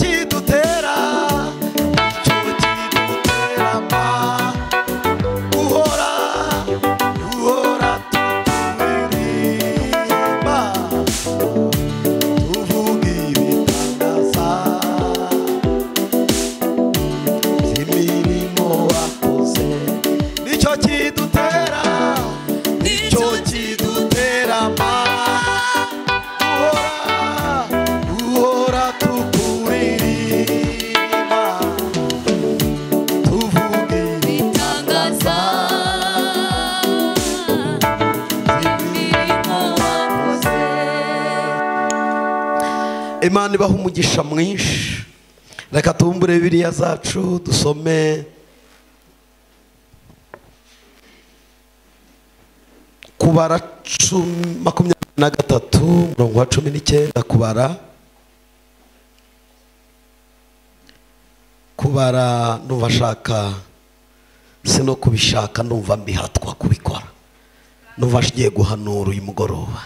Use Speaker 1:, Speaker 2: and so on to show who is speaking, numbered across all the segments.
Speaker 1: Kidutera, nicyo kidutera ma uhora, uhora tukuririmba, tuvuga ibitangaza by'imirimo wakoze. Nicyo kidutera, nicyo kidutera ma uhora, uhora tukuririmba, tuvuga
Speaker 2: Bitangaza imirimo wakoze.
Speaker 1: Imana ibaha umugisha mwinshi. Reka tubumbure Bibiliya zacu dusome Kubara 23 umurongo wa 19. Kubara ndumva shaka sino kubishaka, ndumva mbihatwa kubikora, ndumva ngiye guhanura uyu mugoroba,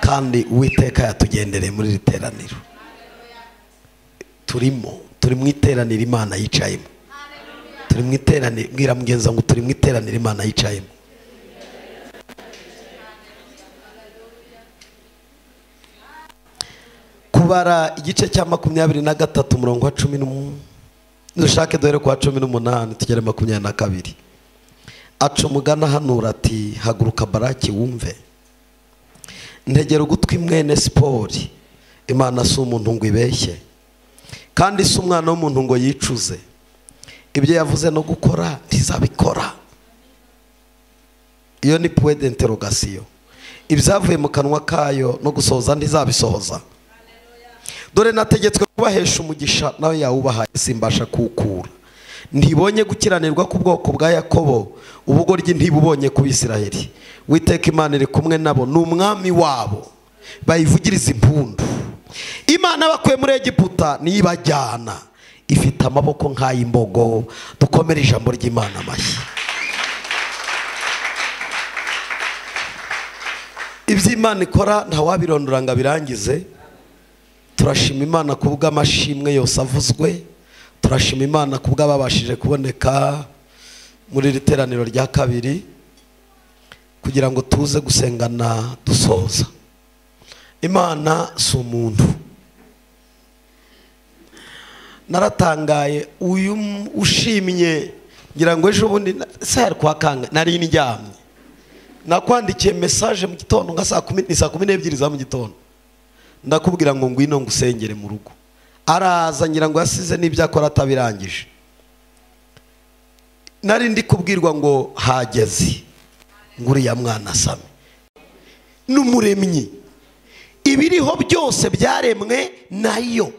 Speaker 1: kandi Uwiteka yatugendereye muri iri teraniro turimo. Turi mu iteraniro Imana yicayemo, turi mu iteraniro. Mbwira mugenzi ngo turi mu iteraniro Imana yicayemo. Kubara igice cya 23 umurongo wa 10, dushake duhere kwa 18 tugere 22. Aca umugani ahanura ati: haguruka Baraki wumve, ntegera ugutwi mwene Sipori. Imana si umuntu ngo ibeshye, kandi si umwana w'umuntu ngo yicuze. Ibyo yavuze no gukora ntizabikora. Iyo ni point d'interrogation. Ibyavuye mu kanwa kayo no gusohoza ntizabisohoza. Dore nategetswe kubahesha umugisha, nawe yawubahaye simbasha kuwukura. Ntibonye gukiranirwa k'ubwoko bwa Yakobo, ubugoryi ntibubonye ku Bisirayeli. Uwiteka Imana iri kumwe nabo, ni umwami wabo, bayivugiriza impundu. Imana bakuye muri Egiputa niyibajyana, ifite amaboko nk'ay'imbogo. Dukomere ijambo ry'Imana amashyi. Ibyo Imana ikora ntawabirondora ngo abirangize. Turashima Imana kubw'amashimwe yose avuzwe, turashima Imana kubw'ababashije kuboneka muri iri teraniro rya kabiri kugira ngo tuze gusengana dusoza. Imana si umuntu. Naratangaye uyu ushimye, ngira ngo ejo bundi sari kwa kanga nari ndyamye, nakwandikiye message mu gitondo nka saa 10, ni saa 12 za mu gitondo, ndakubwira ngo ngwino ngusengere mu rugo. Araza, ngira ngo yasize n'ibyo akora atabirangije. Nari ndi kubwirwa ngo hageze nguriya mwana asame. N'umuremyi, ibiriho byose byaremwe nayo.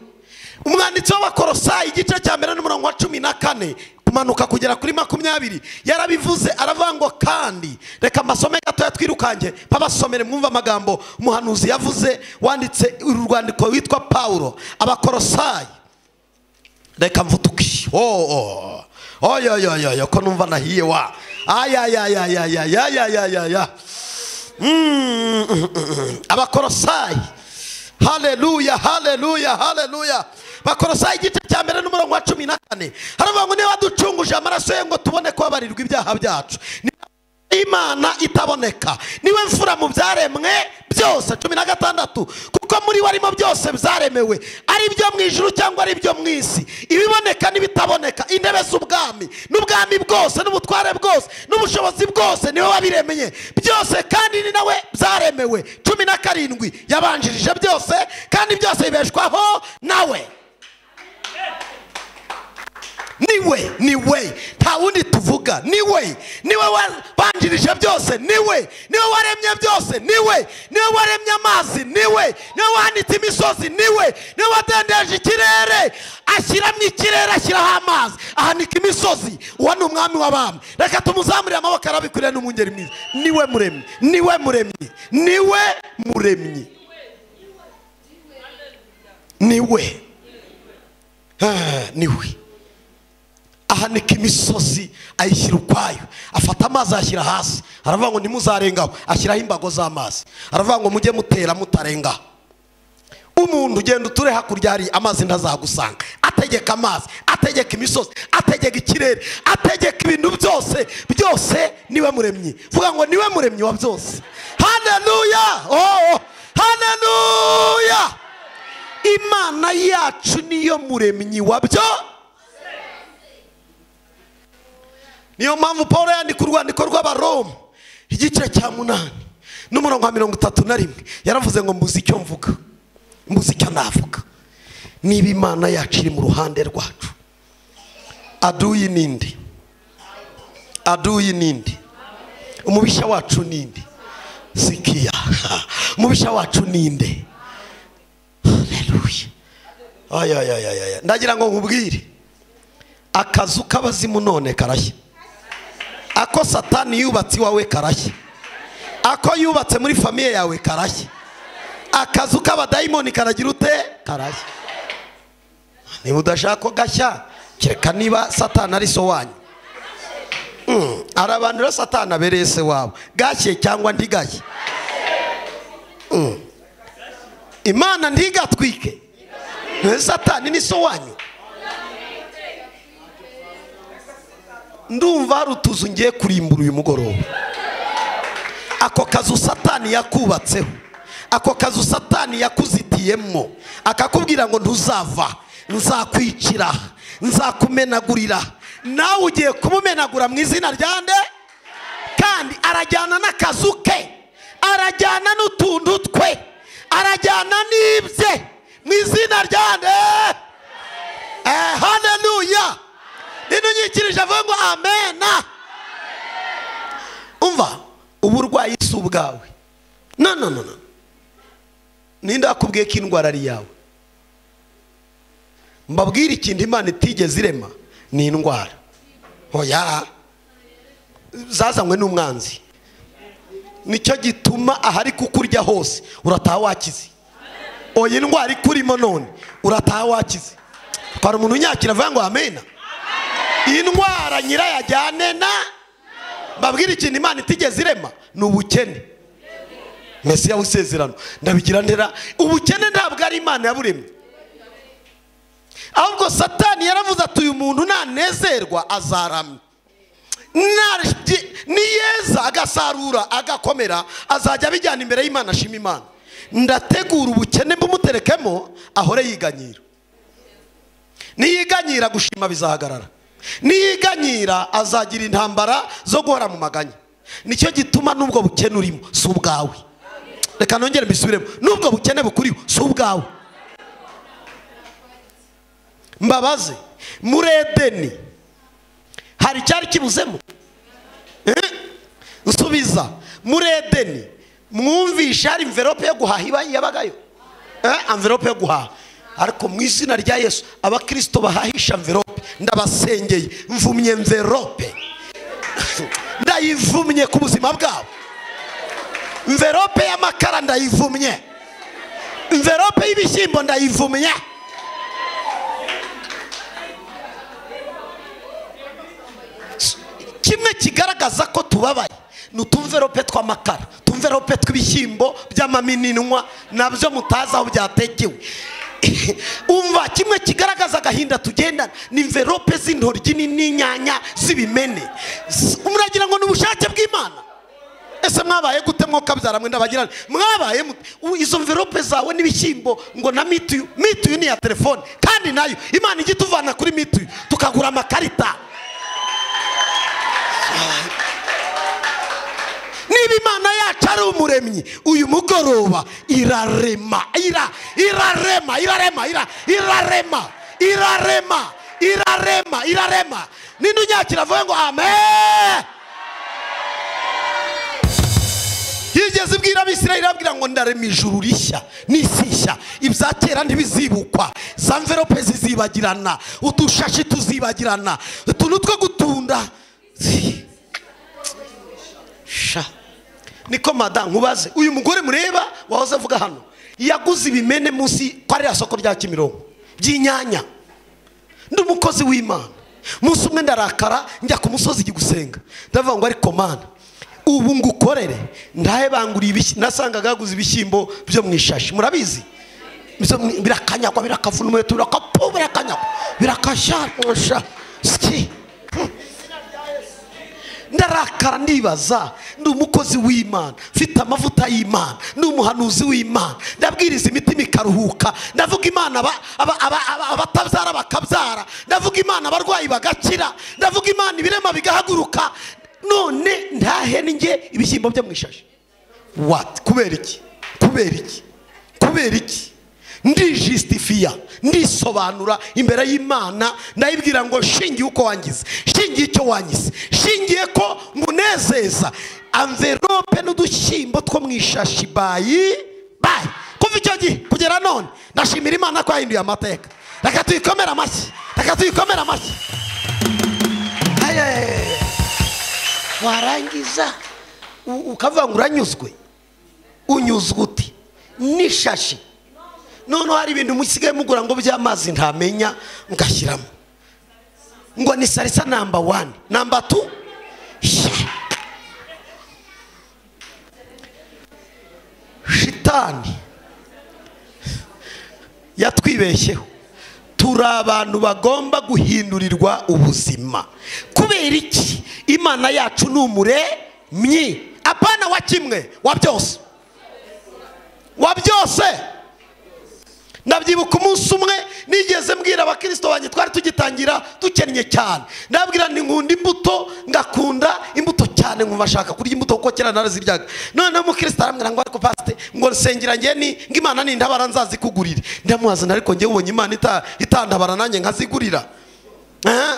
Speaker 1: Umwanditsi w'Abakolosayi igice cya 1 n'umurongo wa 14 kumanuka kugera kuri 20 yarabivuze, aravuga ngo kandi reka amasome gatoya twirukange pabasomere mwumva amagambo umuhanuzi yavuze wanditse uru rwandiko witwa Paulo. Abakolosayi, reka mvutuki oh oh yo yo yo yo ko numva nahiye wa ay. Abakolosayi, haleluya haleluya haleluya. Bakolosayi igice cya 1 n'umurongo wa 14 haravuga ngo niba ducunguje amaraso ye ngo tubone kubabarirwa ibyaha byacu. Imana itaboneka niwe mfura mu byaremwe byose. 16 kuko muri we arimo byose byaremewe, ari byo mu ijuru cyangwa ari byo mu isi, ibiboneka n'ibitaboneka, intebe z'ubwami n'ubwami bwose n'ubutware bwose n'ubushobozi bwose niwe wabiremeye byose, kandi ni nawe byaremewe. 17 yabanjirije byose, kandi byose bibeshwaho nawe. Niwe, niwe, nta wundi tuvuga, niwe, niwe wabanjirije byose, niwe, niwe waremye byose, niwe, niwe waremye amazi, niwe, niwe wahanitse imisozi, niwe, niwe wadendeje ikirere, ashyiramo ikirere, ashyiraho amazi, ahanika imisozi. Uwo ni umwami w'abami. Reka tumuzamurire amaboko, arabikwiriye, n'umwungeri mwiza. Niwe muremyi, niwe muremyi, niwe muremyi, niwe, niwe. Ahanika imisozi ayishyira ukwayo, afata amazi ayashyira hasi, aravuga ngo ntimuzarengaho, ashyiraho imbago z'amazi, aravuga ngo mujye mutera mutarengaho. Umuntu ugenda uture hakurya hari amazi ntazagusanga. Ategeka amazi, ategeka imisozi, ategeka ikirere, ategeka ibintu byose. Byose niwe muremyi. Vuga ngo niwe muremyi wa byose. Haleluya! Oh, haleluya! Imana yacu niyo muremyi wa byo. Niyo mpamvu Paul yandika urwandiko rw'Abaroma igice cya 8 n'umurongo wa 31 yaravuze ngo mbuze icyo mvuga, mbuze icyo navuga. Niba Imana yacu iri mu ruhande rwacu, aduyi ninde? Aduyi ninde? Umubisha wacu ninde? Sikia, umubisha wacu ninde? Haleluya. Ay ay ay ay. Ndagira ngo nkubwire, akazu k'abazimu none karashya. Ako Satani yubatse iwawe karashya. Ako yubatse muri famiye yawe karashya. Akazu k'abadayimoni karagira ute? Karashya. Niba udashaka ko gashya, kereka niba Satani ari so wanyu. Hari abantu rero Satani abereye se wabo. Gashye cyangwa ntigashye? Imana ntigatwike. Satani ni so wanyu. Ndumva hari utuzu ngiye kurimbura uyu mugoroba. Ako kazu Satani yakubatseho, ako kazu Satani yakuzitiyemo, akakubwira ngo ntuzava, nzakwicira, nzakumenagurira. Nawe ugiye kumumenagura mu izina rya nde? Kandi arajyana n'akazu ke, arajyana n'utuntu twe, arajyana n'ibye mu izina rya nde? Haleluya! Ninunyikirije avuga ngo amena. Umva, uburwayi si ubwawe. No no no no. Ninde akubwiye ko indwara ari yawe? Mbabwira ikintu Imana itigeze irema ni indwara. Oya, zazanywe n'umwanzi. Nicyo gituma ahari kukurya hose urataha wakize. Oya, indwara ikurimo none urataha wakize. Kwa umuntu unyakira avuga ngo amena. Indwara nyirayajyane na mbabwira ikintu Imana itigeze irema ni ubukene. Mesiya w'isezerano ndabigira ntera. Ubukene ntabwo ari Imana yaburemye, ahubwo Satani yaravuze ati uyu muntu nanezerwa azaramya, niyeza agasarura agakomera, azajya abijyana imbere y'Imana ashima Imana. Ndategura ubukene mbumuterekemo ahore yiganyira. Niyiganyira gushima bizahagarara. Niyiganyira azagira intambara zo guhora mu maganya. Nicyo gituma nubwo bukene urimo si ubwawe. Reka nongere mbisubiremo, nubwo bukene bukuriho si ubwawe. Mbabaze, muri Edeni hari cyari kibuzemo? Nsubiza, muri Edeni mwumvisha hari envelope yo guhaha iba yabagayo? Envelope yo guhaha. Ariko mu izina rya Yesu abakristo bahahisha envelope, ndabasengeye, mvumye envelope, ndayivumye ku buzima bwabo. Envelope y'amakara ndayivumye, envelope y'ibishyimbo ndayivumye. Kimwe kigaragaza ko tubabaye ni utumverope tw'amakara, tumverope tw'ibishyimbo by'amamininwa nabyo mutazi aho byatekewe. Umva, kimwe kigaragaza agahinda tugendana ni envelope z'intoryi n'inyanya z'ibimene. Muragira ngo ni ubushake bw'Imana? Ese mwabaye gute mwokabyara mwe? Ndabagira mwabaye izo envelope zawe n'ibishyimbo ngo na mituyu. Mituyu ni ya telefone, kandi nayo Imana ijya ituvana kuri mituyu tukagura amakarita. Niba Imana yacu ari umuremyi, uyu mugoroba irarema, irarema, irarema, irarema, irarema, irarema, irarema. Ninde unyakira avuge ngo amen? Yigeze ibwira Abisirayeli irabwira ngo ndarema ijuru rishya n'isi nshya, ibya kera ntibizibukwa, za envelope zizibagirana, udushashi tuzibagirana, utuntu two gutunda. Sha, niko madamu nkubaze, uyu mugore mureba wahoze avuga hano yaguze ibimene munsi kwa ririya soko rya Kimironko by'inyanya. Ndi umukozi w'Imana, munsi umwe ndarakara njya ku musozi gusenga, ndavuga ngo ariko Mana ubu ngukorere ndahe banguriye ibishyimbo. Nasangaga yaguze ibishyimbo byo mu ishashi, murabizi Birakanyagwa birakavuna umuheto birakapu birakanyagwa birakasha ski. Ndarakara ndibaza, ndi umukozi w'Imana, mfite amavuta y'Imana, ndi umuhanuzi w'Imana, ndabwiriza imitima ikaruhuka, ndavuga Imana abatabyara bakabyara, ndavuga Imana abarwayi bagakira, ndavuga Imana ibirema bigahaguruka, none ntahe ninjye ibishyimbo byo mu ishashi. What? Kubera iki? Kubera iki? Kubera iki? Ndijustifia, ndisobanura imbere y'Imana, ndayibwira ngo shingiye uko wangize, shingiye icyo wangize, shingiye ko ngunezeza, envelope n'udushyimbo two mu ishashi bayi bayi. Kuva icyo gihe kugera none ndashimira Imana ko yahinduye amateka. Reka tuyikomere amashyi, reka tuyikomere amashyi. Warangiza ukavuga ngo uranyuzwe, unyuzwe uti n'ishashi. None hari ibintu musigaye mugura ngo by'amazi ntamenya ngashyiramo ngo ni salsa number 1 number 2. Shitani yatwibeshyeho. Turi abantu bagomba guhindurirwa ubuzima. Kubera iki? Imana yacu ni umuremyi, apana wa kimwe, wa byose, wa byose. Ndabyibuka umunsi umwe nigeze mbwira abakristo banjye, twari tugitangira dukennye cyane, ndabwira nti nkunda imbuto, ngakunda imbuto cyane, nkumva ashaka kurya imbuto kuko kera naraziryaga. None umukristo arambwira ngo ariko pastor, ngo nsengera ngiye ni ngo Imana nintabara nzazikugurire. Ndamubaza ariko ngiye ubonye Imana itantabara nanjye nkazigurira?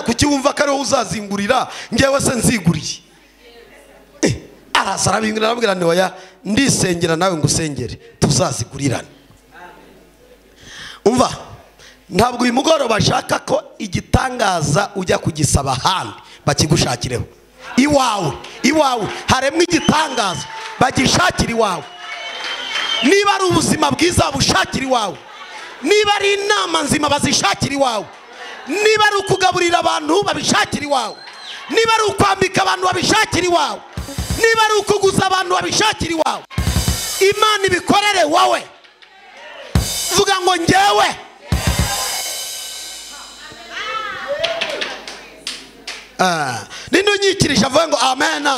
Speaker 1: Kuki wumva ko ari wowe uzazingurira, ngewe se nziguriye? Araza arabingira, arambwira nti oya, ndisengera nawe ngusengere tuzazigurirane. Umva, ntabwo uyu mugoroba bashaka ko igitangaza ujya kugisaba ahandi bakigushakireho. Iwawe, iwawe haremwe igitangaza, bagishakira iwawe. Niba ari ubuzima bwiza bushakira iwawe, niba ari inama nzima bazishakira iwawe, niba ari ukugaburira abantu babishakira iwawe, niba ari ukwambika abantu babishakira iwawe, niba ari ukuguza abantu babishakira iwawe. Imana ibikorere wowe. Vuga ngo ngewe. Ninde unyikirisha avuga ngo amen?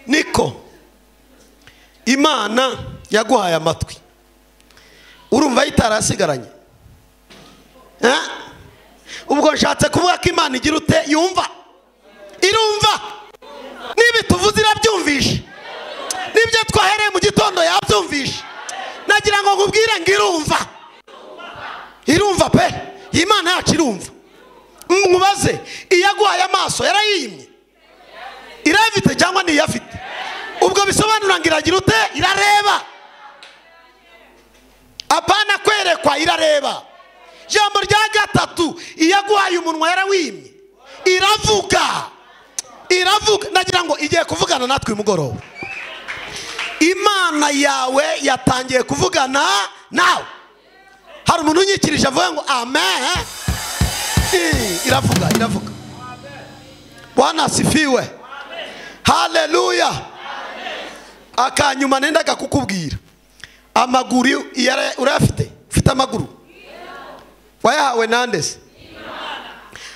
Speaker 1: Niko Imana yaguhaye amatwi, urumva itarasigaranye. Ubwo nshatse kuvuga ko Imana igira ute? Yumva, irumva. Niba tuvuze irabyumvisha, nibyo twahereye mu gitondo yabyumvisha. Nagira ngo nkubwire ngo irumva, irumva pe. Imana yacu irumva. Nkubaze, iyaguhaye amaso yarayimye? Irayafite cyangwa ntiyafite? Ubwo bisobanura ngo iragira ute? Irareba. Apana kwerekwa, irareba. Jambo rya gatatu, iyaguhaye umunwa yarawimye? Iravuga, iravuga. Nagira ngo igiye kuvugana natwe mugoroba. Imana yawe yatangiye kuvugana nawe. Hari umuntu unyikirije avuga ngo amen? Iravuga, iravuga. Bwana asifiwe. Haleluya. Akanyuma nendaga kukubwira, amaguru urayafite? Ufite amaguru wayahawe nande se?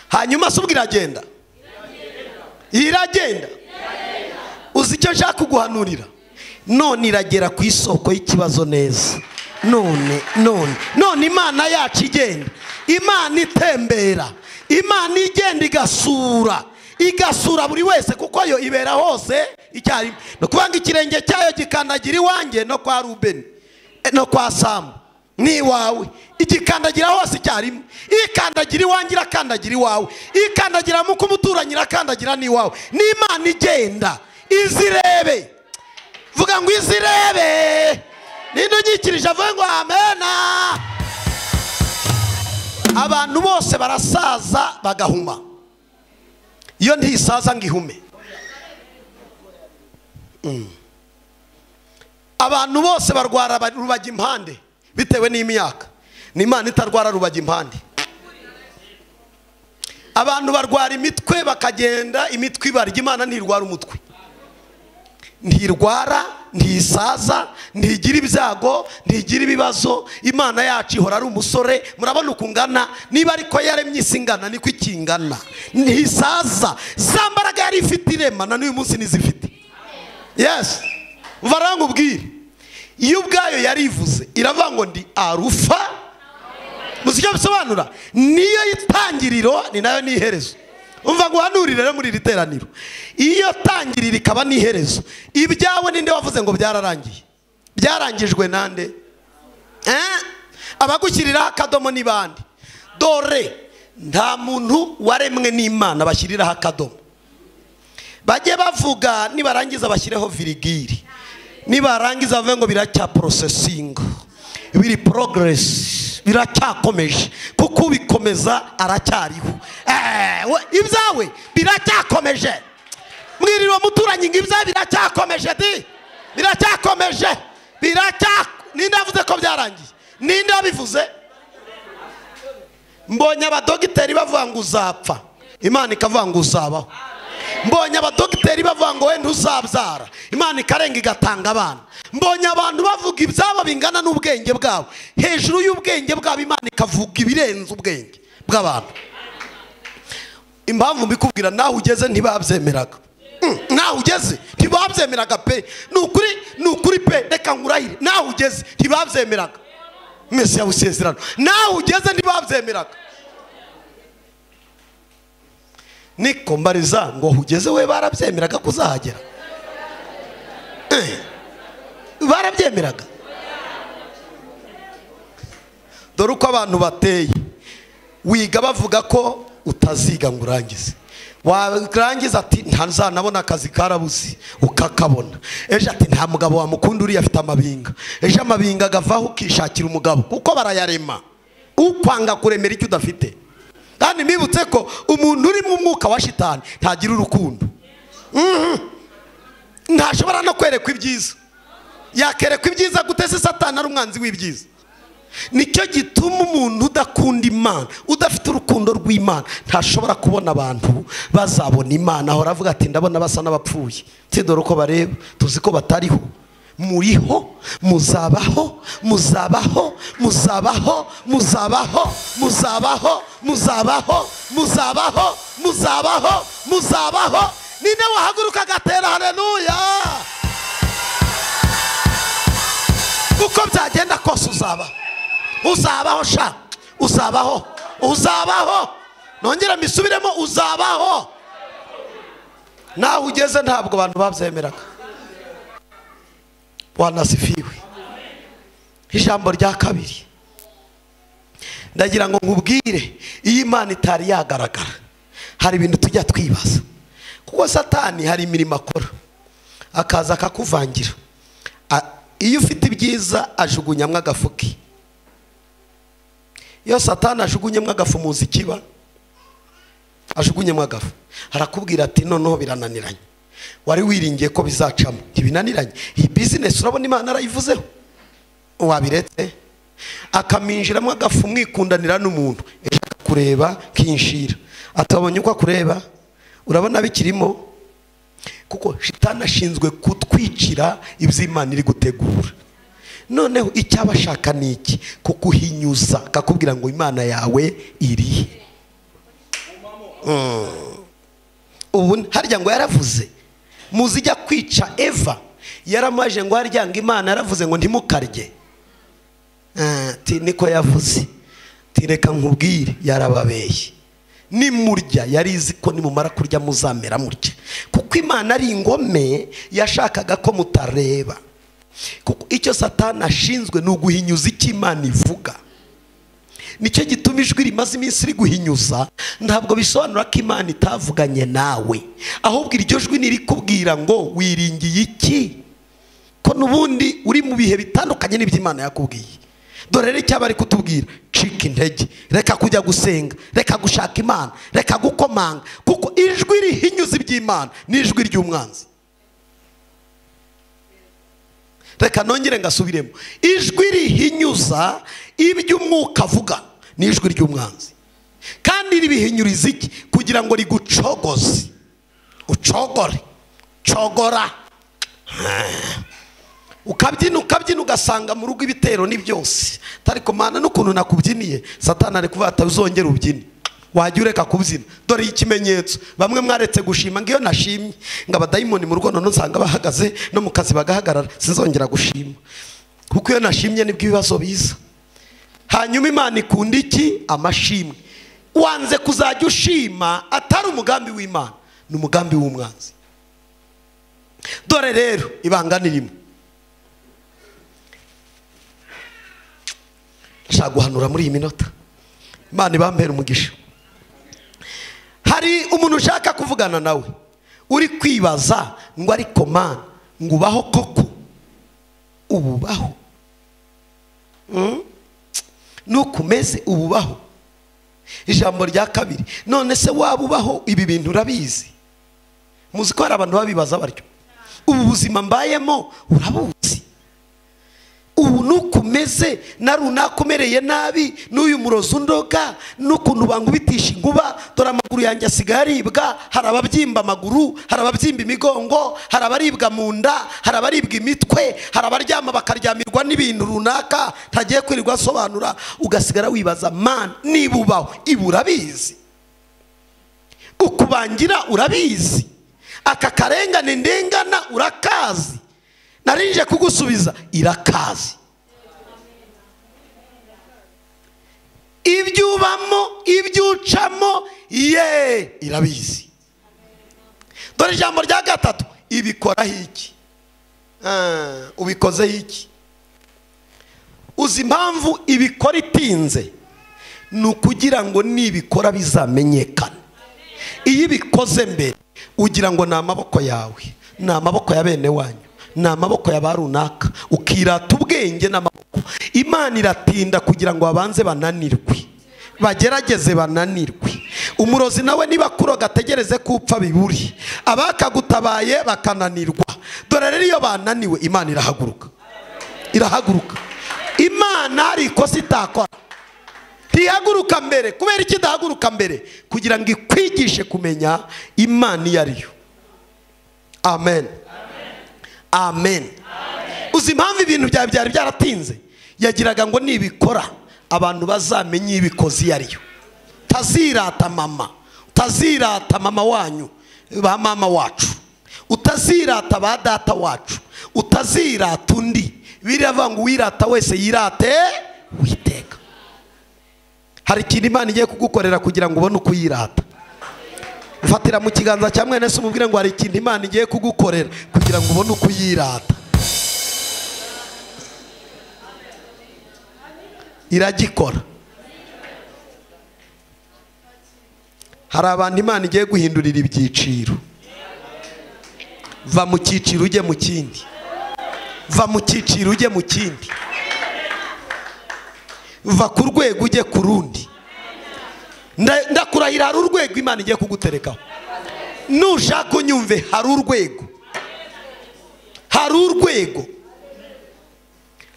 Speaker 1: Hanyuma se ubwo iragenda, iragenda. Uzi icyo nshaka kuguhanurira? None iragera ku isoko y'ikibazo neza. None none none Imana yacu igenda, Imana itembera, Imana igenda igasura, igasura buri wese, kuko yo ibera hose icyarimwe. No kubanga ikirenge cyayo gikandagira iwanjye no kwa Rubeni no kwa Samu ni iwawe, igikandagira hose icyarimwe. Ikandagira iwanjye irakandagira iwawe, ikandagira mu kumuturanyi irakandagira ni iwawe. Ni Imana igenda izirebe. Vuga ngo izirebe. Ninde unyikirije avuga ngo amena? Abantu bose barasaza bagahuma, iyo ntisaza ngo ihume. Abantu bose barwara rubajya impande bitewe n'imyaka. Ni Imana itarwara rubajya impande. Abantu barwara imitwe bakagenda imitwe ibarya, Imana ntirwara umutwe. Ntirwara, ntisaza, ntigira ibyago, ntigira ibibazo. Imana yacu ihora ari umusore. Murabona ukungana, niba ariko yaremye isi ingana niko ikingana. Ntisaza, za mbaraga yari ifite irema na n'uyu munsi nizifite. Yes, varangubwire, iyo ubwayo yarivuze iravuga ngo ndi Arufa. Muzi icyo bisobanura? Niyo itangiriro ni nayo n'iherezo. Umva ngo uhanurire rero muri iri teraniro, iyo tangiriro ikaba n'iherezo, ibyawe ninde wavuze ngo byararangiye? Byarangijwe nande? Abagushyiriraho akadomo ni bande? Dore nta muntu waremwe n'Imana bashyiriraho akadomo. Bajye bavuga nibarangiza bashyireho virigiri, nibarangiza bavuge ngo biracya processing, biri progress, biracyakomeje, kuko ubikomeza aracyariho. Ibyawe biracyakomeje. Mwiriro muturanyi ngo ibyawe biracyakomeje di, biracyakomeje, ninde avuze ko byarangiye? Ninde abivuze? Mbonye abadogiteri bavuga ngo uzapfa, Imana ikavuga ngo uzabaho. Mbonye abadogiteri bavuga ngo wenda uzabyara, Imana ikarenga igatanga abana. Mbonye abantu bavuga ibyabo bingana n'ubwenge bwabo, hejuru y'ubwenge bwabo Imana ikavuga ibirenze ubwenge bw'abantu. Impamvu mbikubwira, naho ugeze ntibabyemeraga. Naho ugeze ntibabyemeraga pe. Ni ukuri, ni ukuri pe, reka nkurahire, naho ugeze ntibabyemeraga. Mesiya w'isezerano, naho ugeze ntibabyemeraga. Niko mbariza ngo ugeze we barabyemeraga kuzahagera? Barabyemeraga. Dore uko abantu bateye, wiga bavuga ko utaziga ngo urangize, warangiza ati ntazanabona akazi karabuze, ukakabona. Ejo ati nta mugabo wamukunda uriya afite amabinga, ejo amabinga agavaho ukishakira umugabo, kuko barayarema. Ukwanga kuremera icyo udafite. Kandi mbibutse ko umuntu uri mu mwuka wa shitani ntagira urukundo. Ntashobora no kwerekwa ibyiza. Yakerekwa ibyiza gute se Satani ari umwanzi w'ibyiza? Nicyo gituma umuntu udakunda Imana, udafite urukundo rw'Imana, ntashobora kubona abantu bazabona Imana. Ahora avuga ati ndabona basa n'abapfuye, dore uko bareba, tuzi ko batariho. Muriho, muzabaho, muzabaho, muzabaho, muzabaho, muzabaho, muzabaho, muzabaho, muzabaho, muzabaho. Ninde wahaguruka agatera haleluya? Uko byagenda kose uzabaho, uzabaho sha, uzabaho, uzabaho. Nongera mbisubiremo, uzabaho. Naho ugeze ntabwo abantu babyemeraga. Bwana asifiwe. Ijambo rya kabiri ndagira ngo nkubwire, iyo Imana itari yagaragara hari ibintu tujya twibaza, kuko Satani hari imirimo akora akaza akakuvangira. Iyo ufite ibyiza ajugunyamwe agafuki. Iyo Satani ajugunyemwe agafu, muzi ikiba? Ajugunyemwe agafu, arakubwira ati noneho birananiranye, wari wiringiye ko bizacamo, ntibinaniranye. Iyi business urabona Imana arayivuzeho, wabiretse. Akaminjiramo agafu, mwikundanira n'umuntu, ejo akakureba kinshira, atabonye uko akureba, urabona bikirimo. Kuko shitani ashinzwe kutwicira iby'Imana iri gutegura. Noneho icyo abashaka ni iki? Kukuhinyuza, akakubwira ngo Imana yawe iri. Ubu harya ngo yaravuze, muzijya kwica Eva, yaramaje ngo harya ngo Imana yaravuze ngo ntimukarye. Ati niko yavuze, ati reka nkubwire, yarababeye. Nimurya yarizi ko nimumara kurya muzamera murya, kuko Imana ari ingome, yashakaga ko mutareba. Kuko icyo Satani ashinzwe ni uguhinyuza icyo Imana ivuga. Nicyo gituma ijwi rimaze iminsi riri guhinyuza, ntabwo bisobanura ko Imana itavuganye nawe, ahubwo iryo jwi nirikubwira ngo wiringiye iki, ko n'ubundi uri mu bihe bitandukanye n'ibyo Imana yakubwiye. Dore rero icyo bari kutubwira, cika intege, reka kujya gusenga, reka gushaka Imana, reka gukomanga, kuko ijwi rihinyuza iby'Imana ni ijwi ry'umwanzi. Reka nongere ngasubiremo, ijwi rihinyuza iby'umwuka avuga ni ijwi ry'umwanzi. Kandi ribihinyuriza iki? Kugira ngo rigucogoze, ucogore, cogora, Ukabyina ukabyina ugasanga mu rugo ibitero ni byose. Ariko Mana n'ukuntu nakubyiniye, Satani ari kuvuga ati uzongera ubyine. Wajya ureka kubyina. Dore ikimenyetso, bamwe mwaretse gushima ngiyo nashimye, ngo abadayimoni mu rugo none usanga bahagaze no mu kazi bagahagarara, sinzongera gushima. Kuko iyo nashimye nibwo ibibazo biza. Hanyuma Imana ikunda iki? Amashimwe. Wanze kuzajya ushima atari umugambi w'Imana, ni umugambi w'umwanzi. Dore rero ibanga ni rimwe. Nshaka guhanura muri iyi minota. Imana ibampera umugisha. Hari umuntu ushaka kuvugana nawe uri kwibaza ngo ariko Mana ngo ubaho koko, ububaho nukumeze ububaho. Ijambo rya kabiri, none se waba ubaho ibi bintu urabizi? Muzi ko hari abantu babibaza baryo, ubu buzima mbayemo urabuzi, ubu nukumeze na runakomereye nabi, n'uyu murozi undoga, n'ukuntu bangubitisha inkuba, dore amaguru yanjye asigaye aribwa. Hari ababyimba amaguru, hari ababyimba imigongo, hari abaribwa mu nda, hari abaribwa imitwe, hari abaryama bakaryamirwa n'ibintu runaka ntagiye kwirirwa asobanura. Ugasigara wibaza, Man niba ubaho ibi urabizi, ukubangira urabizi, aka karengane ndengana urakazi. Narinje kugusubiza, irakazi. Ibyo ubamo, ibyo ucamo, ye irabizi. Dore ijambo rya gatatu, ibikoraho iki? Ubikozeho iki? Uzi impamvu ibikora itinze? Ni ukugira ngo nibikora bizamenyekane. Iyo ibikoze mbere ugira ngo ni amaboko yawe, ni amaboko ya bene wanyu, ni amaboko ya ba runaka, ukirata ubwenge n'amaboko. Imana iratinda kugira ngo babanze bananirwe, bagerageze bananirwe. Umurozi nawe niba kuroga ategereze kupfa biburi, abakagutabaye bakananirwa. Dore rero iyo bananiwe Imana irahaguruka, irahaguruka. Imana ari ikosa itakora, ntihaguruka mbere. Kubera iki idahaguruka mbere? Kugira ngo ikwigishe kumenya Imana iyo ariyo. Amen. Amen. Uzi impamvu ibintu byawe byari byaratinze? Yagiraga ngo nibikora abantu bazamenye ibikozi iyo ariyo. Utazirata mama, utazirata mama wanyu, ba mama wacu, utazirata ba data wacu, utazirata undi. Biravuga ngo uwirata wese yirate Uwiteka. Hari ikintu Imana igiye kugukorera kugira ngo ubone uko uyirata. Mfatira mu kiganza cya mwene se umubwire ngo hari ikintu Imana igiye kugukorera kugira ngo ubone uko uyirata. Iragikora. Hari abantu Imana igiye guhindurira ibyiciro. Va mu cyiciro ujye mu kindi, va mu cyiciro ujye mu kindi, va ku rwego ujye ku rundi. Ndakurahira hari urwego Imana igiye kuguterekaho. Nushaka unyumve, hari urwego, hari urwego,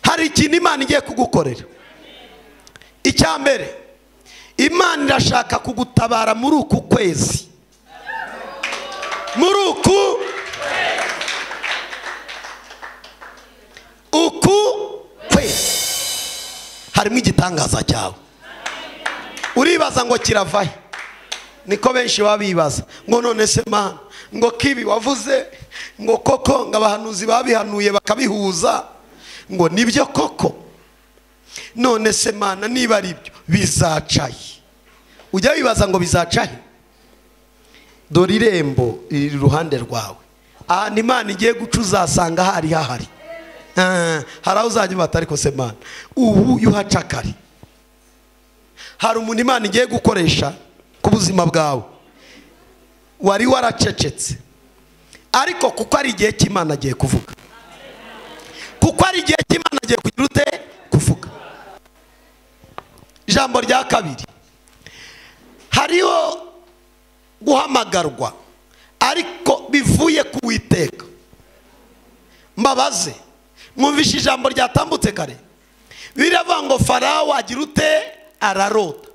Speaker 1: hari ikintu Imana igiye kugukorera. Icya mbere, Imana irashaka kugutabara muri uku kwezi, muri uku kwezi harimo igitangaza cyawe. Uribaza ngo kiravahe? Niko benshi babibaza ngo none se Mana, ngo kibi wavuze, ngo koko ngo abahanuzi babihanuye bakabihuza, ngo nibyo koko? None se Mana niba ari byo bizacaye? Ujya wibaza ngo bizacaye? Dore irembo riri iruhande rwawe. Ahantu Imana igiye guca uzasanga hari hahari. Hari aho uzajya ubata ariko se Mana ubu yuhaca kare. Hari umuntu Imana igiye gukoresha ku buzima bwawe wari waracecetse, ariko kuko ari igihe cy'Imana agiye kuvuga, kuko ari igihe cy'Imana agiye kugira ute? Kuvuga. Ijambo rya kabiri, hariho guhamagarwa ariko bivuye ku Uwiteka. Mbabaze, mwumvishe ijambo ryatambutse kare, biravuga ngo Farawo agira ute? Ararota.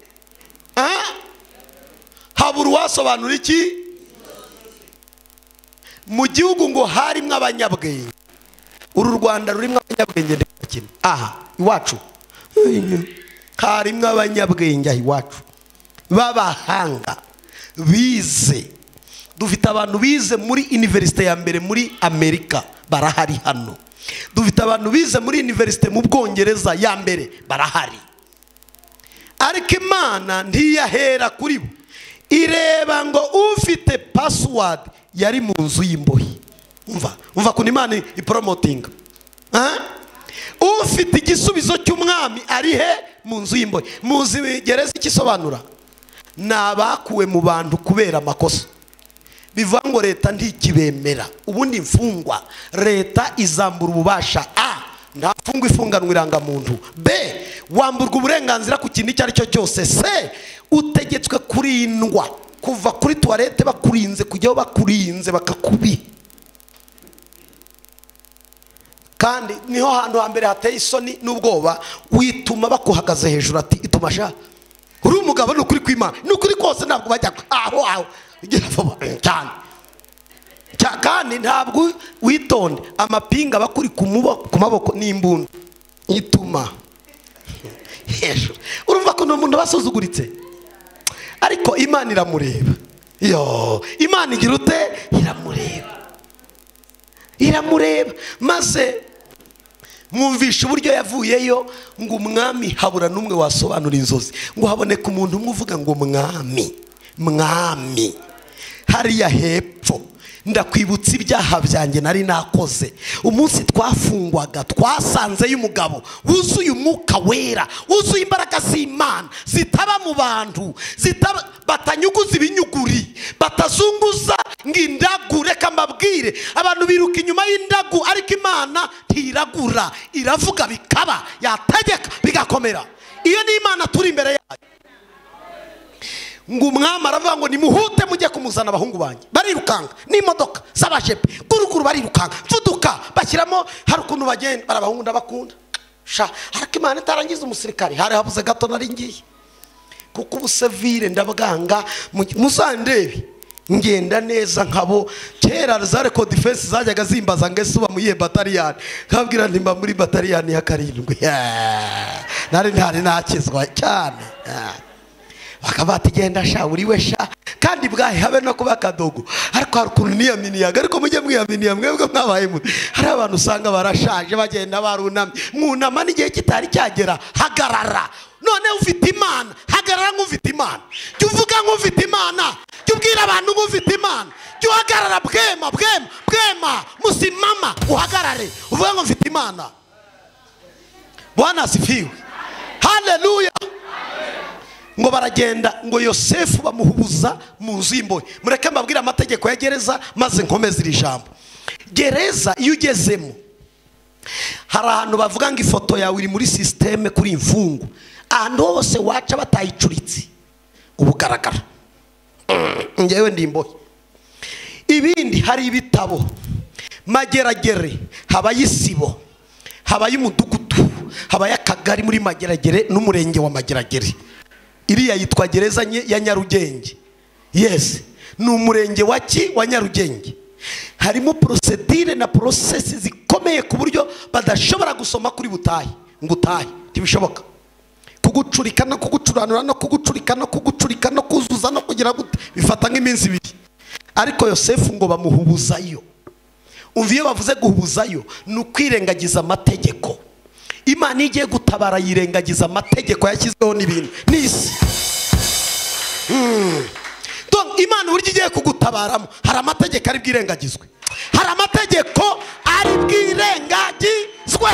Speaker 1: Habura uwasobanura iki? Mu gihugu ngo harimo abanyabwenge. Uru Rwanda rurimo abanyabwenge ndakina. Aha iwacu harimo abanyabwenge iwacu b'abahanga bize. Dufite abantu bize muri universite ya mbere muri Amerika barahari hano. Dufite abantu bize muri universite mu Bwongereza ya mbere barahari. Ariko Imana ntiyahera kuri bo, ireba ngo ufite password yari mu nzu y'imbohe. Umva kuntu Imana ipromotinga. Ufite igisubizo cy'umwami ari he? Mu nzu y'imbohe. Muzi gereza ikisobanura? Ni abakuwe mu bantu kubera amakosa. Bivuga ngo leta ntikibemera. Ubundi imfungwa leta izambura ububasha. A, nta mfungwa ifunganwa irangamuntu. B, wamburwa uburenganzira ku kintu icyo ari cyo cyose. C, utegetswe kurindwa kuva kuri toilette bakurinze kujyaho bakurinze bakakubi. Kandi niho hantu hambere hateye isoni n'ubwoba, wituma bakuhagaze hejuru ati ituma sha uri umugabo ni ukuri kw'Imana, ni ukuri kose ntabwo bajya aho aho igira vuba cyane. Kandi ntabwo witonde, amapinga bakuri ku maboko n'imbunda ituma hejuru. Urumva ko umuntu basuzuguritse, ariko Imana iramureba. Yo, Imana igira ute? Iramureba. Iramureba. Maze mwumvisha uburyo yavuyeyo ngo umwami habura n'umwe wasobanura inzozi, ngo haboneka umuntu umwe uvuga ngo mwami, mwami hariya hepfo ndakwibutsa ibyaha byanjye nari nakoze. Umunsi twafungwaga twasanzeyo umugabo wuzuye umwuka wera, wuzuye imbaraga z'Imana zitaba mu bantu, zitaba batanyuguza ibinyuguri, batazunguza ng'indagu. Reka mbabwire, abantu biruka inyuma y'indagu, ariko Imana ntiragura, iravuga bikaba, yategeka bigakomera. Iyo ni Imana turi imbere yayo. Ngo umwami aravuga ngo nimuhute mujye kumuzana abahungu banjye. Barirukanga n'imodoka z'abajepe guruguru, barirukanga mvuduka bashyiramo. Hari ukuntu bagenda barabahungu ndabakunda sha, ariko Imana itarangiza umusirikare hari habuze gato nari ngiye, kuko ubusevire ndabwanga. Muzandebe ngenda neza nkabo. Kera za record defense zajyaga zimbaza ngo ese uba mu iyihe bataliyani, nkabwira nti mba muri bataliyani ya 7. Nari ntari nakizwa cyane. Bakaba genda sha uriwe sha, kandi bwahe habe no kuba kadogo. Ariko hari ukuntu niyaminiyaga, ariko mujye mwiyaminiya mwebwe mwabaye mute. Hari abantu usanga barashaje bagenda barunamye, mwunama n'igihe kitari cyagera. Hagarara none ufite Imana, hagarara nk'ufite Imana, jya uvuga nk'ufite Imana, jya ubwira abantu nk'ufite Imana, jya uhagarara bwema bwema bwema, musimama uhagarare uvuge ngo mfite Imana. Bwana asifiwe, haleluya. Ngo baragenda ngo Yosefu bamuhubuza mu nzu y'imbohe. Mureke mbabwire amategeko ya gereza maze nkomeze iri jambo. Gereza iyo ugezemo hari ahantu bavuga ngo ifoto yawe iri muri systeme kuri imfungu, ahantu hose waca batayicuritse ubugaragara. Ngewe ndi imbohe. Ibindi hari ibitabo Mageragere, habaye isibo, habaye umudugudu, habaye akagari muri Mageragere n'umurenge wa Mageragere. Iriya yitwa gereza ya Nyarugenge. Yes, ni umurenge wa ki wa Nyarugenge. Harimo procedure na process zikomeye ku buryo badashobora gusoma kuri butahe ngo utahe, ntibishoboka. Kugucurika no kugucuranura no kugucurika no kugucurika no kuzuza no kugira gute bifata nk'iminsi ibiri. Ariko Yosefu ngo bamuhubuzayo. Umva iyo bavuze guhubuzayo ni ukwirengagiza amategeko. Imana igiye gutabara yirengagiza amategeko yashyizweho n'ibintu n'isi. Donc Imana uburyo igiye kugutabaramo hari amategeko ari bwirengagizwe, hari amategeko ari bwirengagizwe.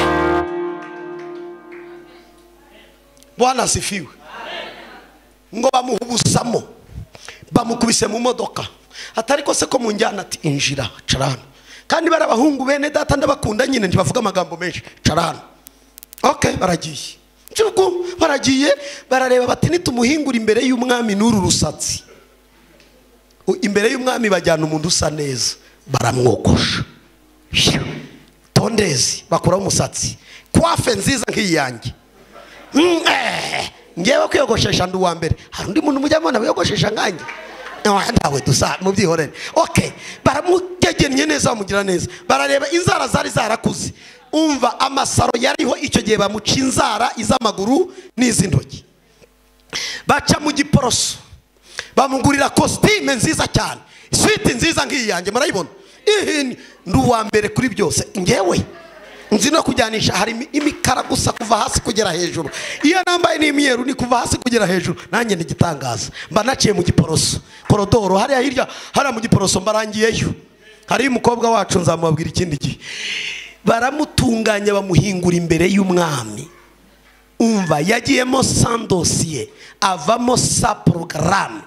Speaker 1: Bwana asifiwe. Ngo bamuhubusamo, bamukubise mu modoka, atari ko se ko mu njyana ati injira carana. Kandi barabahungu bene data ndabakunda nyine ntibavuga amagambo menshi, carana. Okay, baragiye. Cyuko baragiye barareba bati nitumuhingura imbere y'umwami n'uru rusatsi. Imbere y'umwami bajyana umuntu usa neza, baramwogosha. Tondezi bakuraho umusatsi. Kwafe nziza nk'iyanjye. Ngewe kwiyogoshesha ndi uwa mbere. Hari undi muntu mujya mubona wiyogoshesha nkanjye? Ntawe dusa mubyihorere. Okay, baramugegennye neza bamugira neza. Barareba inzara zari zarakuze. Umva amasaro yariho icyo gihe bamuca inzara iz'amaguru n'iz'intoki. Baca mu Giporoso. Bamugurira costume nziza cyane. Suite nziza ngiyi yanjye murayibona. Ihi ndi uwa mbere kuri byose. Ngewe nzi no kujyanisha hari imikara gusa kuva hasi kugera hejuru. Iyo nambaye n'imyeru ni kuva hasi kugera hejuru. Nanjye ni gitangaza. Mba naciye mu Giporoso. Korodoro hariya hirya hariya mu Giporoso mbarangiyeyo. Hari umukobwa wacu nzamubabwira ikindi gihe. Baramutunganya bamuhingura imbere y'umwami. Umva yagiyemo sans dossier, avamo sa programme.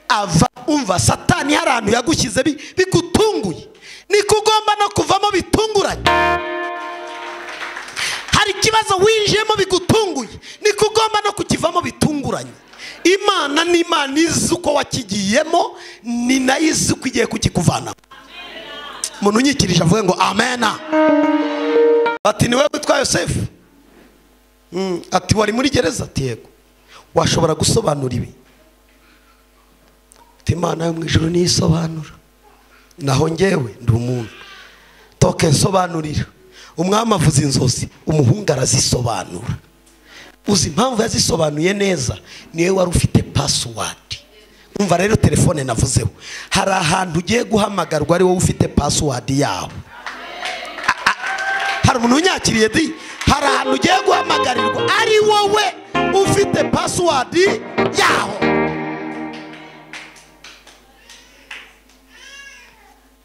Speaker 1: Ava umva Satani harantu yagushyize bigutunguye. Nikugomba no kuvamo bitunguranye. Hari ikibazo winjiyemo bigutunguye, nikugomba no kukivamo bitunguranye. Imana ni Imana izi uko wakigiyemo, ni nayo izi uko igiye kukikuvana. Umuntu unyikirije avuge ngo amena. Ati ni wewe witwa Yosefu? Ati wari muri gereza? Ati yego. Washobora gusobanura ibi? Ati Imana yo mu ijuru niyo isobanura, naho njyewe ndi umuntu. Toke nsobanurira. Umwami avuze inzozi, umuhungu arazisobanura. Uzi impamvu yazisobanuye neza? Niwe wari ufite password. Umva rero telefone navuzeho. Hari ahantu ugiye guhamagarwa ari wowe ufite password yawe. Hari umuntu unyakiriye di? Hari ahantu ugiye guhamagarirwa ari wowe ufite password yaho.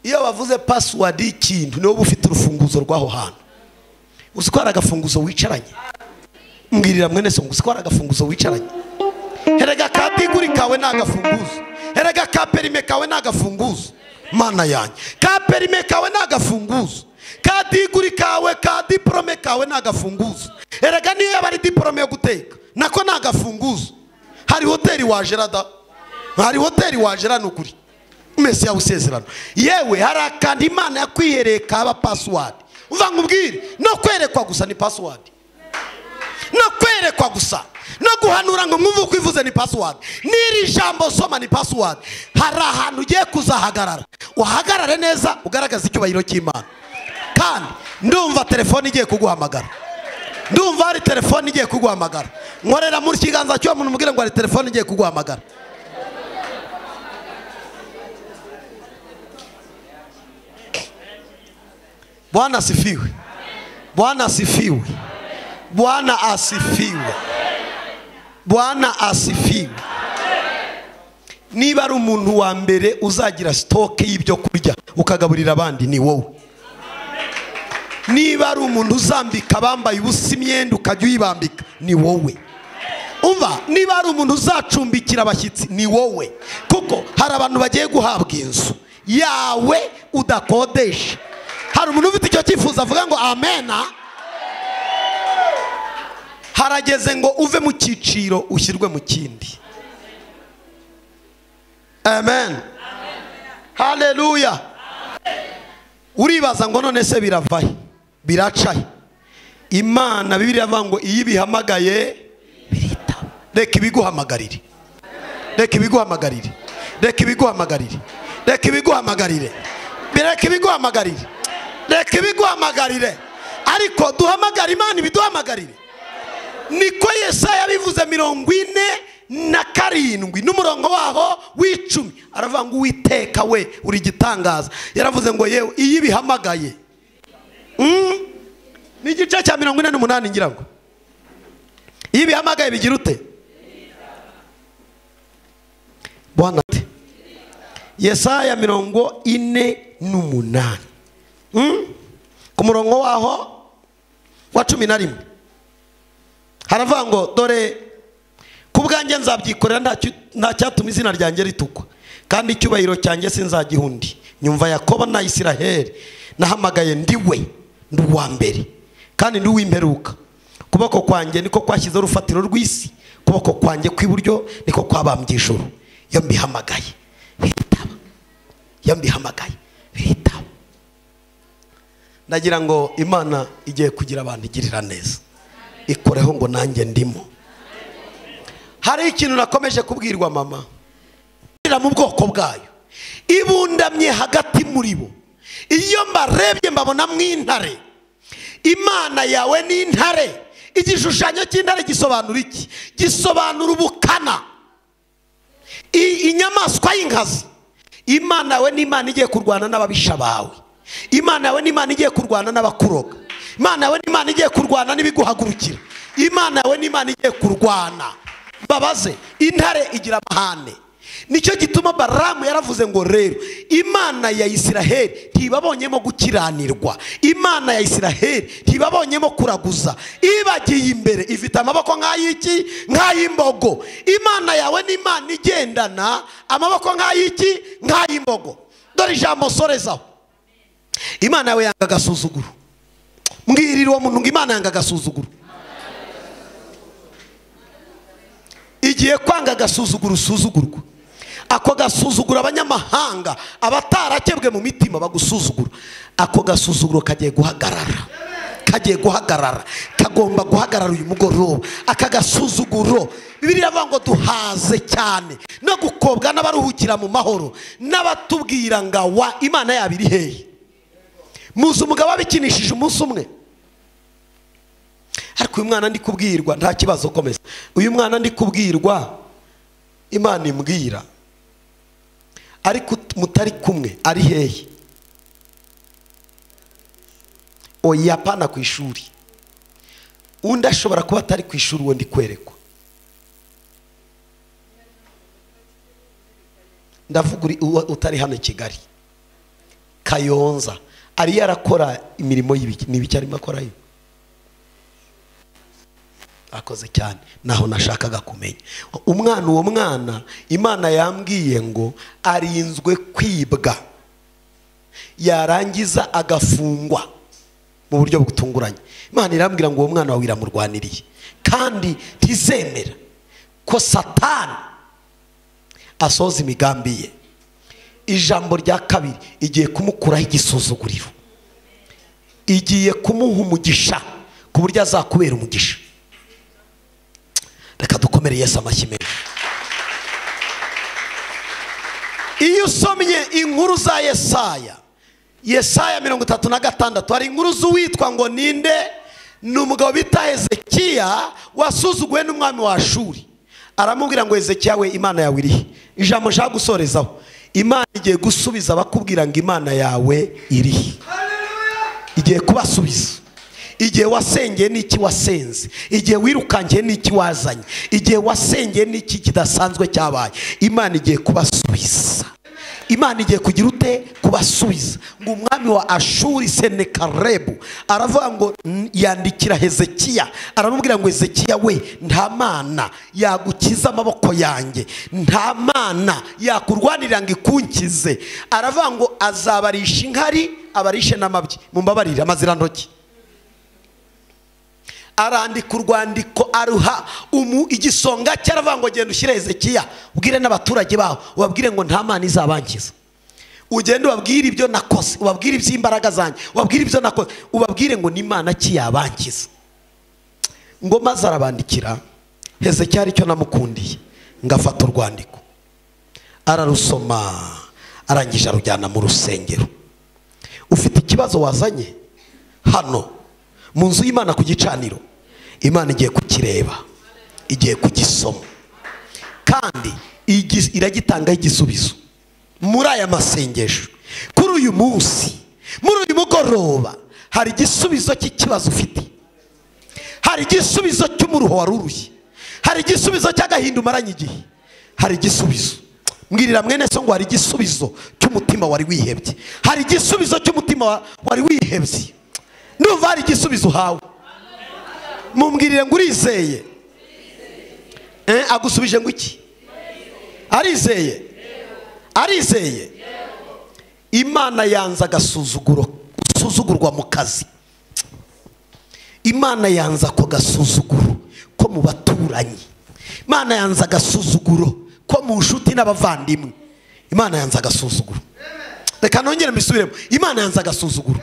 Speaker 1: Iyo bavuze password y'ikintu niwe ufite urufunguzo rw'aho hantu. Uzi ko hari agafunguzo wicaranye? Mbwirira mwene so ngo uzi ko hari agafunguzo wicaranye? Herega ka diguri kawe ni agafunguzo. Herega ka perime kawe ni agafunguzo. Mana yanjye. Ka perime kawe ni agafunguzo. Ka diguri kawe ka diplome kawe ni agafunguzo. Erega niyo yaba ari diplome yo guteka nako ni agafunguzo. Hari hoteli wajera da. Hari hoteli wajera nukuri. Mesi ya usezerano. Yewe hari akandi Imana yakwihereye kaba password. Umva nkubwire, no kwerekwa gusa ni password. No kwerekwa gusa, no guhanura ngo mwumve uko ivuze ni password. Niri jambo soma ni password. Hari ahantu ugiye kuzahagarara. Uhagarare neza ugaragaza icyubahiro cy'Imana. Kandi ndumva telefone igiye kuguhamagara. Ndumva hari telefone igiye kuguhamagara. Nkorera muri kiganza cyo umuntu mubwire ngo hari telefone igiye kuguhamagara. Bwana asifiwe. Bwana asifiwe. Bwana asifiwe. Bwana asifiwe. Niba ari umuntu wa mbere uzagira stock y'ibyo kurya ukagaburira abandi ni wowe. Niba ari umuntu uzambika bambaye ubusa imyenda ukajya uyibambika ni wowe. Umva, niba ari umuntu uzacumbikira abashyitsi ni wowe. Kuko hari abantu bagiye guhabwa inzu yawe udakodesha. Hari umuntu ufite icyo cyifuzo avuga ngo amena. Harageze ngo uve mu cyiciro ushyirwe mu kindi. Amen. Haleluya. Uribaza ngo none se biravahe? Biracahe? Imana Bibiliya ivuga ngo iyo ibihamagaye biritaba. Reka ibiguhamagarire. Reka ibiguhamagarire. Reka ibiguhamagarire. Reka ibiguhamagarire. Reka ibiguhamagarire. Reka ibiguhamagarire. Ariko duhamagara Imana ibiduhamagarire. Niko Yesaya bivuze 47 n'umurongo waho w'icumi. Aravuga ngo Uwiteka we uri gitangaza. Yaravuze ngo yewe iyo ibihamagaye. Ni igice cya 48 ngira ngo. Iyo ibihamagaye bigira ute? Bwana ate? Yesaya 48. Ku murongo waho wa 11. Haravuga ngo dore kubwanjye nzabyikorera nta cyatuma izina ryanjye ritukwa, kandi icyubahiro cyanjye sinzagihundi. Nyumva Yakobo na Isiraheli nahamagaye ndiwe, ndi uwa mbere kandi ndi uw'imperuka. Kuboko kwanjye niko kwashyize urufatiro rw'isi, kuboko kwanjye kw'iburyo niko kwabambye ijuru. Iyo mbihamagaye biritaba. Iyo mbihamagaye biritaba. Ndagira ngo Imana igiye kugira abantu igirira neza. Ikoreho ngo nanjye ndimo. Hari ikintu nakomeje kubwirwa mama. Ikorera mu bwoko bwayo, ibundamye hagati muri bo. Iyo mbarebye mbabona mw'intare. Imana yawe ni intare. Igishushanyo cy'intare gisobanura iki? Gisobanura ubukana, inyamaswa y'inkazi. Imana yawe ni Imana igiye kurwana n'ababisha bawe. Imana yawe ni Imana igiye kurwana n'abakuroga. Imana yawe ni Imana igiye kurwana n'ibiguhagurukira. Imana yawe ni Imana igiye kurwana. Mbabaze, intare igira amahane. Nicyo gituma Balamu yaravuze ngo rero Imana ya Isiraheli ntibabonyemo gukiranirwa, Imana ya Isiraheli ntibabonyemo kuraguza, ibagiye imbere ifite amaboko nk'ay'iki? Nk'ay'imbogo. Imana yawe ni Imana igendana amaboko nk'ay'iki? Nk'ay'imbogo. Dore ijambo sorezaho. Imana yawe yanga agasuzuguro. Mbwirira uwo muntu ngo Imana yanga agasuzuguro. Igiye kwanga agasuzuguro usuzugurwa. Ako gasuzuguro abanyamahanga abatarakebwe mu mitima bagusuzugura, ako gasuzuguro kagiye guhagarara, kagiye guhagarara, kagomba guhagarara uyu mugoroba. Aka gasuzuguro, Bibiliya iravuga ngo duhaze cyane no gukobwa n'abaruhukira mu mahoro n'abatubwira nga wa Imana yabo iri hehe. Muzi umugabo abikinishije umunsi umwe. Ariko uyu mwana ndi kubwirwa nta kibazo, komeza. Uyu mwana ndi kubwirwa Imana imbwira, ariko mutari kumwe ari hehe? Oya, pana ku ishuri. Undi ashobora kuba atari ku ishuri, uwo ndi kwerekwa. Ndavuga utari hano i Kigali, Kayonza, ari yarakora imirimo y'ibiki? N'ibiki arimo akorayo? Akoze cyane, naho nashakaga kumenya. Umwana, uwo mwana Imana yambwiye ngo arinzwe kwibwa, yarangiza agafungwa mu buryo butunguranye. Imana irambwira ngo uwo mwana wawe iramurwaniriye, kandi ntizemera ko Satani asoza imigambi ye. Ijambo rya kabiri, igiye kumukuraho igisuzuguriro, igiye kumuha umugisha ku buryo azakubera umugisha. Reka dukomere Yesu amashyi menshi. Iyo usomye inkuru za Yesaya, Yesaya 36, hari inkuru z'uwitwa ngo ninde? Ni umugabo bita Hezekiya wasuzuguwe n'umwami wa Ashuri. Aramubwira ngo Hezekiya we, Imana yawe irihe? Ijambo nshaka gusorezaho, Imana igiye gusubiza abakubwira ngo Imana yawe irihe. Igiye kubasubiza. Igihe wasengeye n'iki wasenze, igihe wirukangiye n'iki wazanye, igihe wasengeye n'iki kidasanzwe cyabaye, Imana igiye kubasubiza. Imana igiye kugira ute? Kubasubiza. Ngo umwami wa Ashuri Senekarebu aravuga ngo yandikira Hezekiya, aramubwira ngo Hezekiya we, nta mana yagukiza amaboko yanjye, nta mana yakurwanirira ngo ikunkize. Aravuga ngo azabarisha inkari, abarishe n'amabyi. Mumbabarire amazirantoki. Arandika urwandiko aruha igisonga cye, aravuga ngo genda ushyire Hezekiya, ubwire n'abaturage baho, ubabwire ngo nta mana izabankiza. Ugende ubabwire ibyo nakoze, ubabwire iby'imbaraga zanjye, ubabwire ibyo nakoze, ubabwire ngo n'Imana ki yabankiza. Ngo maze arabandikira. Hezekiya aricyo namukundiye, ngafata urwandiko ararusoma, arangije arujyana mu rusengero. Ufite ikibazo wazanye hano mu nzu y'Imana ku gicaniro, Imana igiye kukireba, igiye kugisoma, kandi iragitangaho igisubizo. Muri aya masengesho kuri uyu munsi, muri uyu mugoroba, hari igisubizo cy'ikibazo ufite, hari igisubizo cy'umuruho wari urushye, hari igisubizo cy'agahinda umaranye igihe, hari igisubizo. Mbwirira mwene so ngo hari igisubizo cy'umutima wari wihebye, hari igisubizo cy'umutima wari wihebye. Ndumva hari igisubizo uhawe. Mumbwirire ngo urizeye. Agusubije ngo iki? Arizeye. Arizeye. Imana yanze agasuzuguro, gusuzugurwa mu kazi. Imana yanze ako gasuzuguro ko mu baturanyi. Imana yanze agasuzuguro ko mu nshuti n'abavandimwe. Imana yanze agasuzuguro. Reka nongere mbisubiremo. Imana yanze agasuzuguro.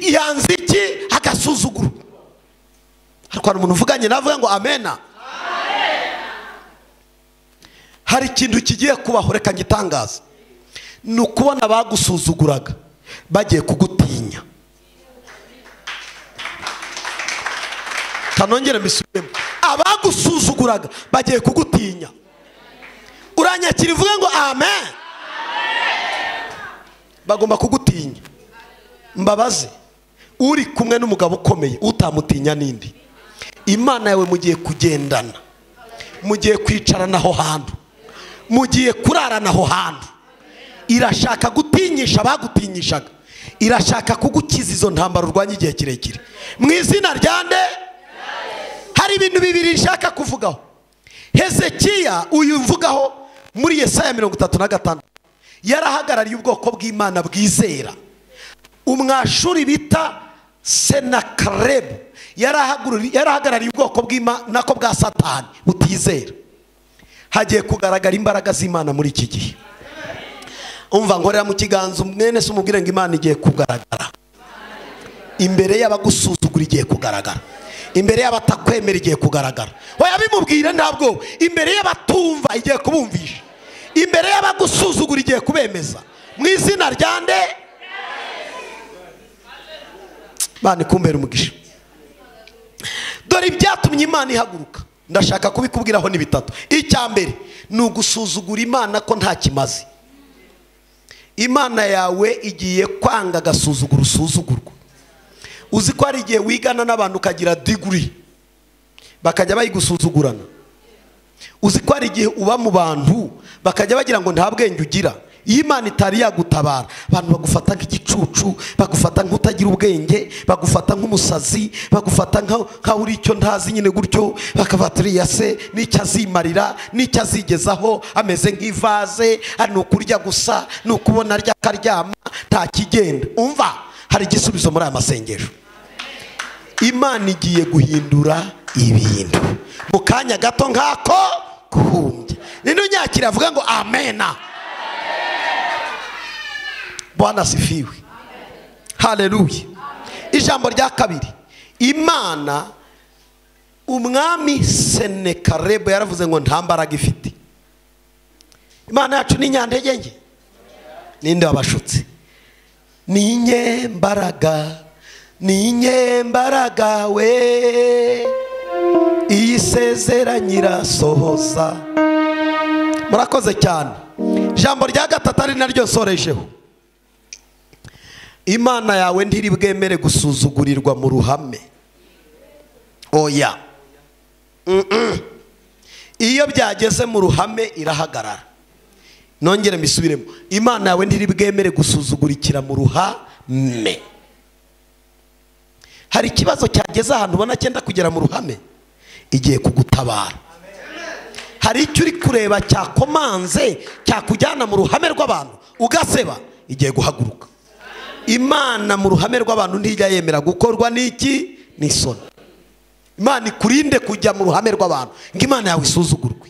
Speaker 1: Yanze iki? Agasuzuguro. Ariko hari umuntu uvuganye navuga ngo amena. Hari ikintu kigiye kubaho, reka ngitangaza. Ni ukubona abagusuzuguraga bagiye kugutinya. Kanongere mbisubiremo, abagusuzuguraga bagiye kugutinya. Uranyakira uvuge ngo amen. Bagomba kugutinya. Mbabaze, uri kumwe n'umugabo ukomeye utamutinya nindi? Imana yawe mugiye kugendana, mugiye kwicarana aho hantu, mugiye kurarana aho hantu. Irashaka gutinyisha abagutinyishaga, irashaka kugukiza izo ntambaro urwanya igihe kirekire mu izina rya nde. Hari ibintu bibiri nshaka kuvugaho. Hezekiya uyu mvugaho muri Yesaya 36 yarahagarariye ubwoko bw'Imana bwizera. Umwashuri bita Senakeribu yarahagarariye ubwoko bw'Imana ko bwa Satani butizera. Hagiye kugaragara imbaraga z'Imana muri iki gihe. Umva ngorera mu kiganza mwene se umubwire ngo Imana igiye kugaragara imbere y'abagusuzugura, igiye kugaragara imbere y'abatakwemera, igiye kugaragara. Oya bimubwire ntabwo, imbere y'abatumva igiye kubumvisha, imbere y'abagusuzugura igiye kubemeza mu izina rya nde. Bani kumbera umugisha. Dore ibyatumye Imana ihaguruka, ndashaka kubikubwiraho ni bitatu. Icya mbere ni ugusuzugura Imana ko nta kimaze. Imana yawe igiye kwanga agasuzugura usuzugurwa. Uzi ko hari igihe wigana n'abantu ukagira degree bakajya bayigusuzugurana. Uzi ko hari igihe uba mu bantu bakajya bagira ngo nta bwenge ugira. Iyo Imana itari yagutabara, abantu bagufata nk'igicucu, bagufata nk'utagira ubwenge, bagufata nk'umusazi, bagufata nkaho uri icyo ntazi nyine gutyo, bakabatiriya se n'icyo azimarira n'icyo azigezaho, ameze nk'ivaze, ari ukurya gusa, ni ukubona arya akaryama, nta kigenda. Umva, hari igisubizo muri aya masengesho. Imana igiye guhindura ibintu mu kanya gato nk'ako guhumbya. Ninde unyakira avuga ngo amena? Bwana asifiwe. Haleluya. Ijambo rya kabiri, Imana umwami Senakeribu yaravuze ngo nta mbaraga ifite. Imana yacu ni nyandege nke. Ninde wabashutse? Ni nyembaraga, ni nyembaraga we, iyi sezeranyira sohoza. Murakoze cyane. Ijambo rya gatatu ari naryo nsorejeho. Imana yawe ntiri bwemere gusuzugurirwa mu ruhame. Oya. Iyo byageze mu ruhame irahagarara. Nongere mbisubiremo. Imana yawe ntiri bwemere gusuzugurikira mu ruhame. Hari ikibazo cyageze ahantu ubona cyenda kugera mu ruhame, igiye kugutabara. Hari icyo uri kureba cyakomanze cyakujyana mu ruhame rw'abantu ugaseba, igiye guhaguruka. Imana mu ruhame rw'abantu ntijya yemera gukorwa n'iki? N'isoni. Imana ikurinde kujya mu ruhame rw'abantu ngo Imana yawe isuzugurwe.